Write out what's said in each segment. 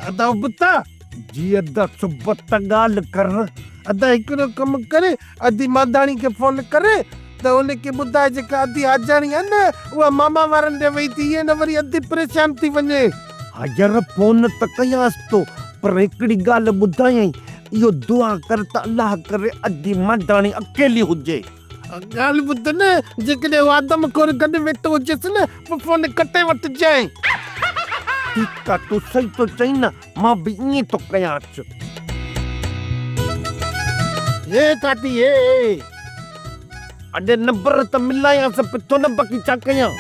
ادا ابتا! جي ادا سبت ڳالهه ڪر. ادا هڪڙو ڪم ڪر ادي ماداڻي کي فون ڪر ته ان کي ٻڌاء جيڪا ادي حاجاڻي آهي نه اها ماما وارن ڏي وئي ٿي ائين نه وري ادي پريشان ٿي وڃي. ها يار فون ته ڪيانس ٿو پر هڪڙي ڳالهه ٻڌايائين اهو دعا ڪر ته الله ڪري ادي ماداڻي اڪيلي هجي. ڳالهه ٻڌ نه، جيڪڏهن اهو آدم خور گڏ ويٺو هجيس نه، پوء فون ڪٽي وٺجانء. ٺيڪ آ، تون صحيح ٿو چئين نه، مان به ائين ٿو ڪيان اچ. هي ڪاٽي هي هي. اڙي نمبر ته ملايانس پٿو نه باقي ڇا ڪيان.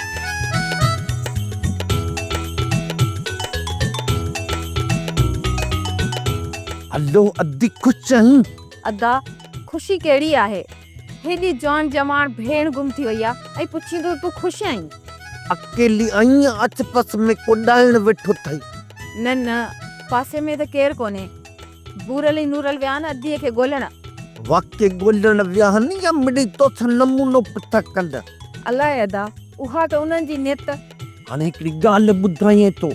هلو ادي خوش آهين؟ ادا خوشي ڪهڙي آهي. هيڏي جوان جماڻ ڀيڻ گم ٿي وئي آ ۽ پڇين ٿو تون خوش آهين؟ اڪيلي آهين يا آس پاس ۾ ڪو ڏائڻ ويٺو اٿئي؟ نه نه پاسي ۾ ته ڪير ڪونهي. ڀورل ۽ نورل ويا آهن اديء کي ڳولڻ. واقعي ڳولڻ ويا آهن يا مڙئي توسان نمونو پيا ڪن؟ الائي ادا، اها ته انهن جي نيت. هاڻي هڪڙي ڳالهه ٻڌايان ٿو،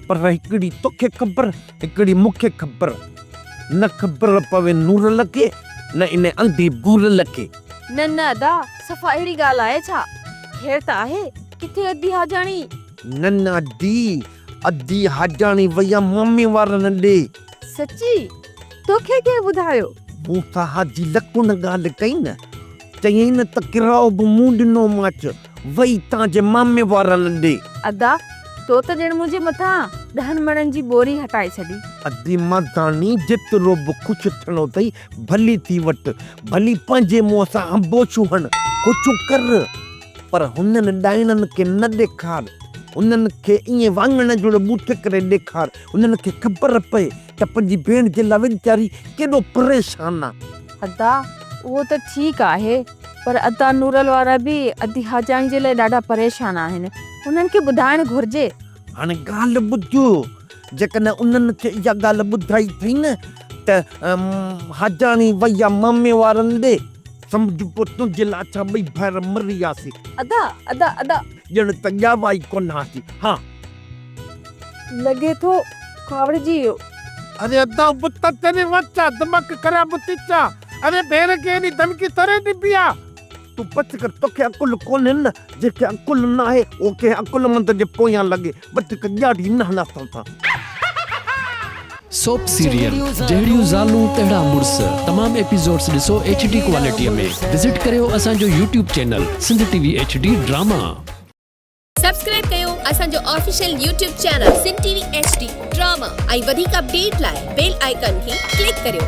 پر هڪڙي توکي خبر، هڪڙي مون کي خبر. نه خبر پوي نورل کي، نه ان انڌي ڀورل کي. نه نه ادا، صفا اهڙي ڳالهه آهي ڇا؟ خير ته آهي، ڪٿي ادي حاجاڻي؟ نه نه ادي، ادي حاجاڻي وئي آ مامي وارن ڏي. سچي؟ توکي ڪنهن ٻڌايو؟ مون سان حاجي لڪڻ ڳالهه ڪئي نه، چيائين نه ته ڪرايو به مون ڏنومانس، وئي تان جي مامي وارن ڏي. ادا، تو ته ڄڻ منهنجي مٿان ڏهن مڻن جي ٻوري هٽائي ڇڏي. ادي مرداني، جيترو به خوش ٿيڻو اٿئي، ڀلي ٿي وٺ. ڀلي پنهنجي منهن سان هنبوشون هڻ، خوشيون ڪر، پر هنن ڏائڻن کي نه ڏيکار. هنن کي ائين واڱڻ جهڙو ٻوٿ ڪري ڏيکار، هنن کي خبر پئي ته پنهنجي ڀيڻ جي لاء ويچاري ڪيڏو پريشان آ. ادا، اهو ته ٺيڪ آهي، پر ادا نورل وارا به ادي حاجاڻي جي لاء ڏاڍا پريشان آهن. انهن کي ٻڌائڻ گهرجي. هاڻي ڳالهه ٻڌ، جيڪڏهن انهن کي اها ڳالهه ٻڌائي اٿئي نه ته حاجاڻي وئي آ مامي وارن ڏي، سمجهه پوء تنهنجي لاء اسان ٻئي ڀائر مري وياسين. ادا، ادا، ادا. ڄڻ ته ڄاوا ئي ڪونه هئاسين. ها. لڳي ٿو ڪاوڙجي ويو. اري ادا بت تيري وچ آ دماغ خراب ٿي ڇا اري ڀيڻ کي ايڏي ڌمڪي ٿوري ڏبي آ. تون بس ڪر توکي عقل ڪونهي نه جنهن کي عقل ناهي اهو ڪنهن عقلمند جي پويان لڳي وڌيڪ ڄاڙي نه هڻ اسان سان. سوپ سيريل جهڙيون زالون تهڙا مڙس تمام ايپيسوڊس ڏسو ايڇ ڊي ڪوالٽي ۾ وزٽ ڪريو اسان جو YouTube channel Sindh T V H D drama. Subscribe ڪيو اسان جو official YouTube channel Sindh T V H D drama ۽ وڌيڪ اپڊيٽ لاء بيل آئيڪان کي ڪلڪ ڪريو.